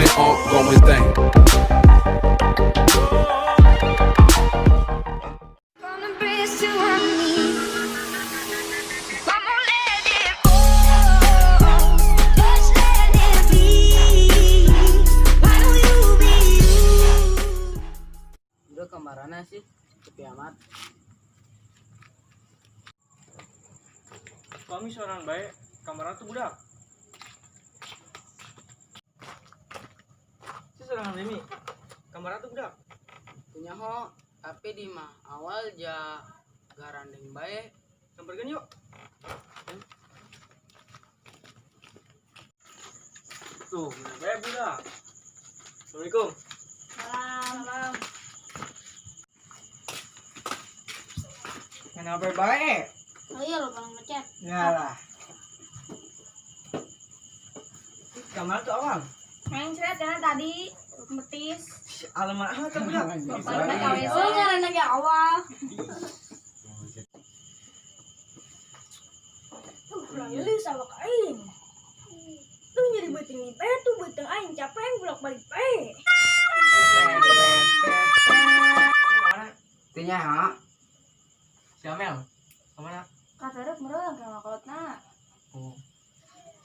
an ongoing thing. Gonna bridge to our knees. I'm gonna let it go. Just let it be. Why don't you be you? Udah kamarana sih, sepi amat. Kami seorang baik, kamar tuh budak. Si seorang Demi, kamar tuh budak. Punya ho, tapi di mah awal ja garandeng bae. Samperkan yuk. Tuh, mana baik budak. Assalamualaikum. Salam. Kenapa baik? Oh iya lo paling ngechat. Ngalah. Kamar tuh awal. Main chat karena tadi metis. Alamak tuh budak. Oh, karena lagi awal. Tuh, pulang lilis awak aing. Tuh nyeri beuteung bae tuh beuteung aing capek aing bolak-balik bae. Mana? Tanya ha. Si Amel. Kemana? Kata rek meureun ka kolotna. Oh.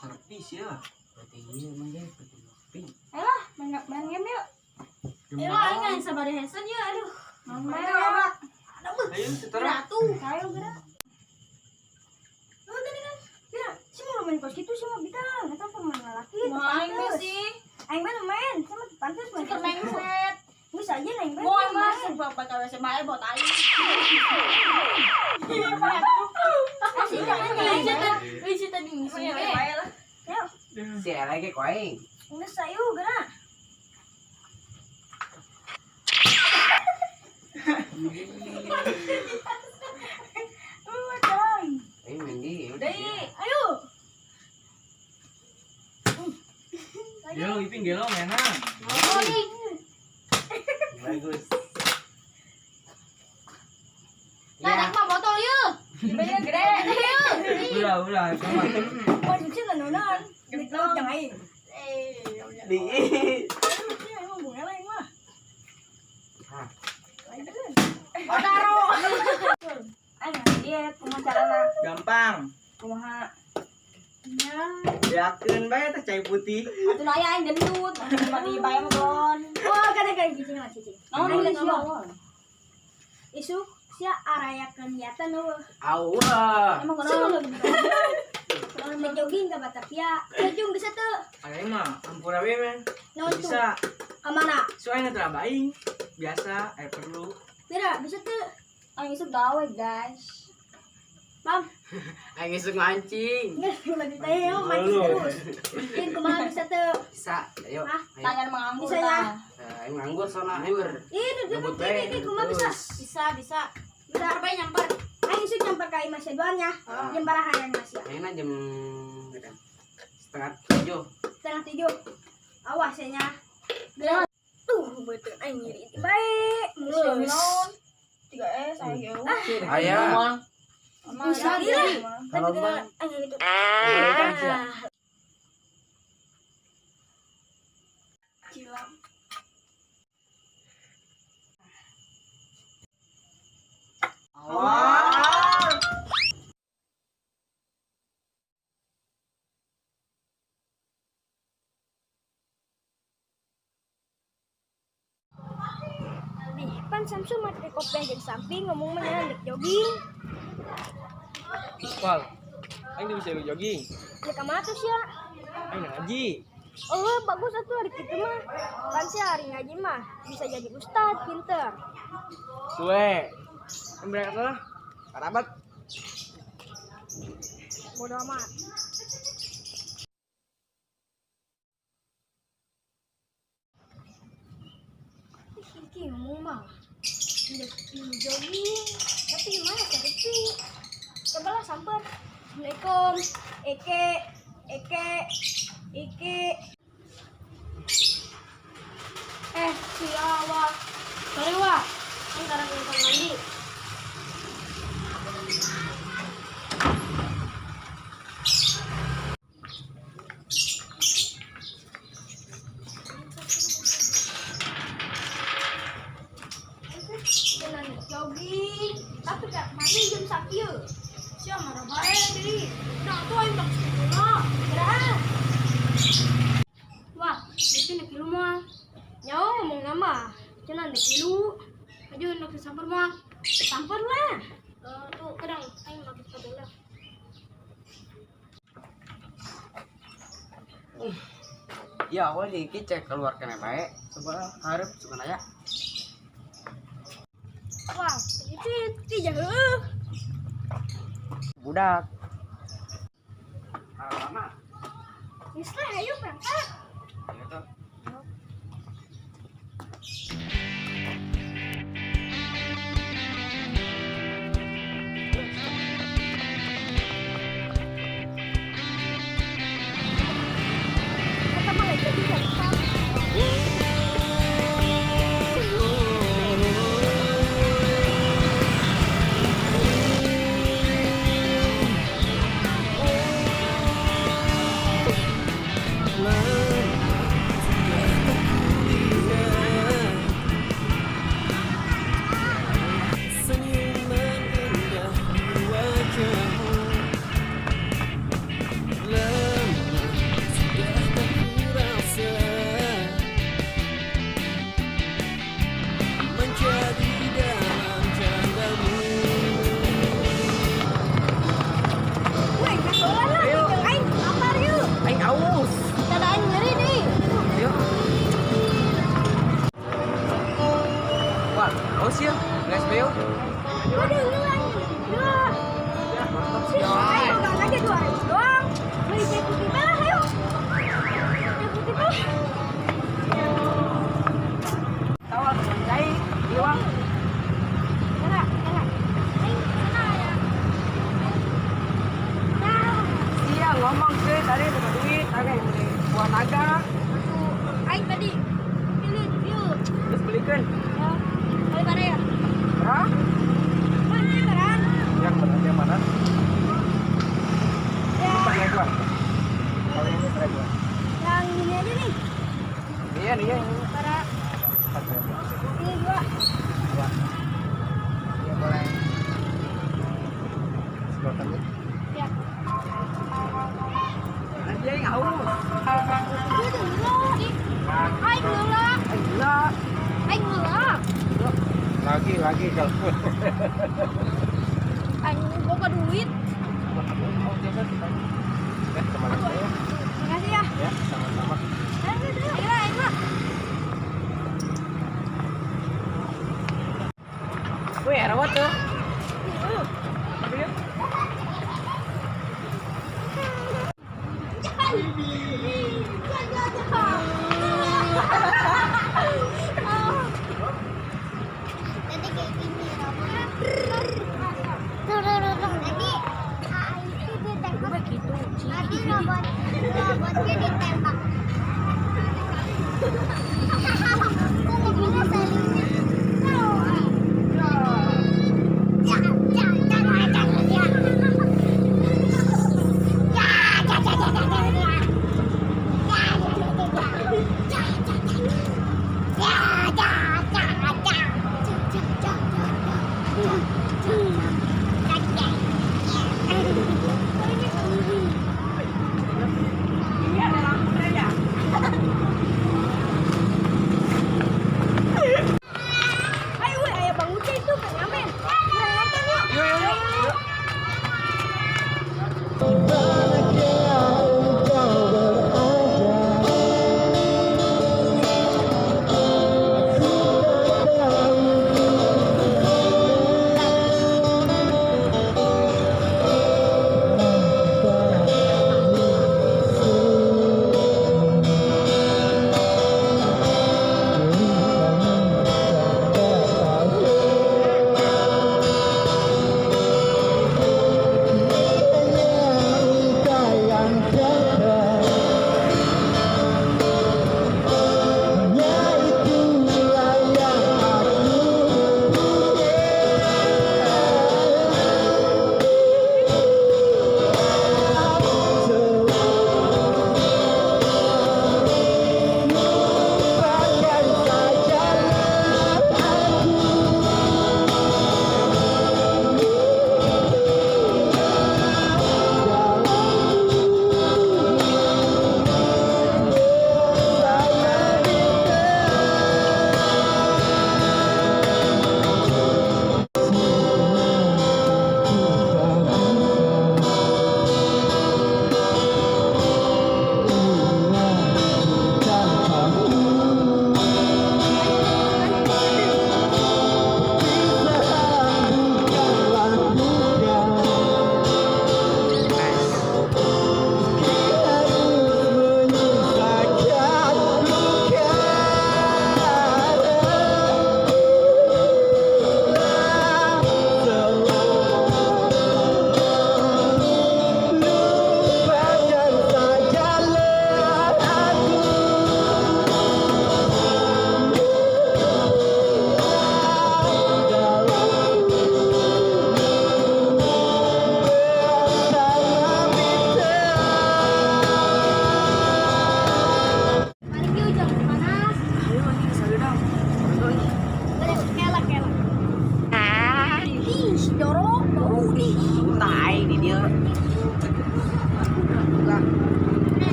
Servis ya. Berarti iya emang deh, berarti ngopi. Ayolah, main main game yuk. Ayolah, aing nggak sabar hesen ya, aduh. Main awak. Ayo, setara. Tuh, ayo gerak. Lu tadi kan ya, si mau main kos kitu si mah bidang, eta pemain lalaki teu Main pantes. sih. Aing mah main, sama teu pantes main. Keur main set. Geus aja aing mah. Mau mah sumpah bakal WC bae bot aing. Asih jangan jangan. Wih, tadi ngisi. Ya, Si lagi ku aing. geus ayo gerak. Udah. Aing main di, udah. Ayo. Gelo, Ipin gelo mainan. Bagus. Nah, Ya, mah botol yeuh. Gede. Udah, udah, sama. Mau cuci nanonan. Gede jangan aing. Di. Ini emang bunga lain mah. Hah. Lain kan. Taro. Aing diet kumaha carana? Gampang. Kumaha? Yakin bae teh cai putih. Atuh aya aing gendut, mati bae mah belon. Wah, kadang-kadang cicing lah cicing. Naon ini naon? Isuk sia arayakeun kegiatan eueuh. Awah. Emang kunaon? Kalau jogging ke Batavia, jogging bisa tuh. Aing mah ampura we men. Naon tuh? Bisa. Kamana? Soalnya teu aing. Biasa, perlu. Mira, bisa tuh. Aing isuk gawe, guys. Pam, Aing isuk mancing. nggak lagi tanya yo mancing terus. Jin kumaha bisa tuh? Bisa, ayo. Hah? Ayo. Tangan menganggur. Bisa ya? Eh, Aing nganggur sona nganggur. Ini Ngebut ini bae, ini kumaha bisa? terus. Bisa, bisa. Bisa. Nyamper bae nyamper. Aing isuk nyamper ka imah Sedwan ya. Jam baraha mas ya? Aing jam berapa? 6.30. 6.30. Awas ya nya. Gerak. Tuh, betul aing nyeri bae. Mulus. Naon? 3S aing eueuh. Aya. Bisa lah. Tapi gerak aing gitu. Ah. Cilang. Awal. Ih, pan Samsu mah di kopi jeung samping ngomong mah nya jogging. Wal. Aing teu bisa jogging. Ya ka mana tuh sia? Aing ngaji. Oh, bagus atuh hari kitu mah. Pan sia hari ngaji mah bisa jadi ustad pinter. Suwe. Aing berangkat lah. Karabat. Bodoh amat. Ih, iki ngomong mah. Udah ini jogging, tapi gimana sepi. Cobalah samper. Assalamualaikum. Eke, Eke, Eke. Eh, si awak. Sorry, Wak. Aing karang ke kamar mandi. Make sampur moal? Sampur lah. Tuh kadang aing make sepatu lah. Ya awal dikit cek keluar kena baik. Coba harap suka nanya. Wah, itu tidak heuh. Budak. Lama. Geus lah, ayo berangkat. Ya tuh. Kata mah lagi jadi. Senyuman indah di wajahmu lama sudah tak kurasa menjadi dalam candamu. Weh, kasolan lah, jeung aing lapar yuk. Aing aus. Kada aing nyeri nih. Yuk. Wah, aus ya. Guys, yuk. Waduh, lu aing nyeri juga. Ya, mantap Sih, aing boga aja 2.000 doang. Beli teh putih lah, ayo. Teh putih lah. Tawar cai, iwang. Kena, kena. Aing sana ya. Nah, Iya, ngomong sih tadi bukan duit, tadi beli buah naga, Tuh, aing tadi pilih yuk. terus belikan. Ya. Balik mana ya? Hah? mana barang? Yang benar yang mana? Ya, 4 ribuan. Kalau ini 1 ribuan. yang ini aja nih. Iya, iya, ini. Para 4 ribuan. ini dua. Dua. Iya, boleh. Sedotannya. Ya. Nanti aing aus. Aduh, aing heula. Aing gula. Aing heula. Lagi lagi kalau. Aing boga duit. Oh, biasa kita. Ya, kemana saya? Makasih ya. Ya, sama-sama. Ayo, ayo. Ayo lah, aing mah. Wih, rawat tuh. Yuk. Tadi kayak gini robot. Tuh, tuh, tuh, tuh. Tadi itu ditembak. Tadi robotnya ditembak. Kok mobilnya salimnya? Ya, ya, ya, ya, ya. Ya, ya, ya, ya, ya, ya. Ya, ya, ya, ya, ya. Ya, ya, ya, ya. Ya, ya, ya, ya, ya. Ya, ya. Ya.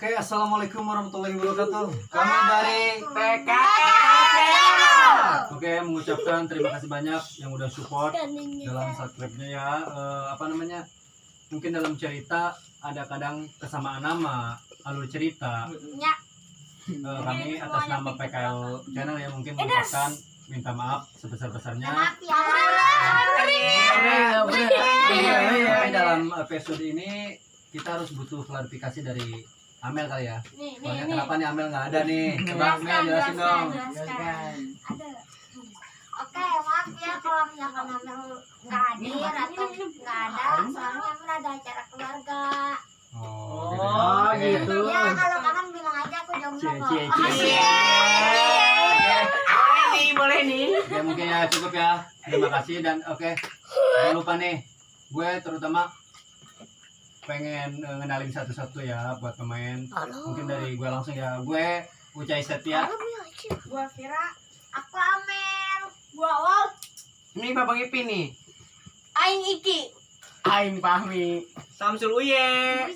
Oke, assalamualaikum warahmatullahi wabarakatuh. Kami dari PK. Oke, mengucapkan terima kasih banyak yang udah support dalam subscribe-nya ya. Apa namanya? Mungkin dalam cerita ada kadang kesamaan nama, alur cerita. Ya. Kami atas nama PKL Channel ya mungkin mengucapkan minta maaf sebesar-besarnya. Maaf ya. Tapi dalam episode ini kita harus butuh klarifikasi dari Amel kali ya. Nih, nih, Soalnya nih. kenapa nih Amel nggak ada nih? Coba Amel jelasin dong. Jelaskan. Ada. Oke, maaf ya kalau misalkan Amel nggak hadir atau nggak ada, soalnya Amel ada acara keluarga. Oh, gitu. Oh, Oke. gitu. Ya, kalau kangen bilang aja aku jomblo Cie, kok. cie, cie. Asik. Boleh nih, boleh nih. Oke, mungkin ya cukup ya. Terima kasih dan oke. Jangan lupa nih, gue terutama pengen ngenalin satu-satu ya buat pemain. Mungkin dari gue langsung ya. Gue Ucai Setia. Gua Vira. Aku Amel. Gua Awal. Ini Babang Ipin nih. Aing Iki. Aing Fahmi. Samsul Uye.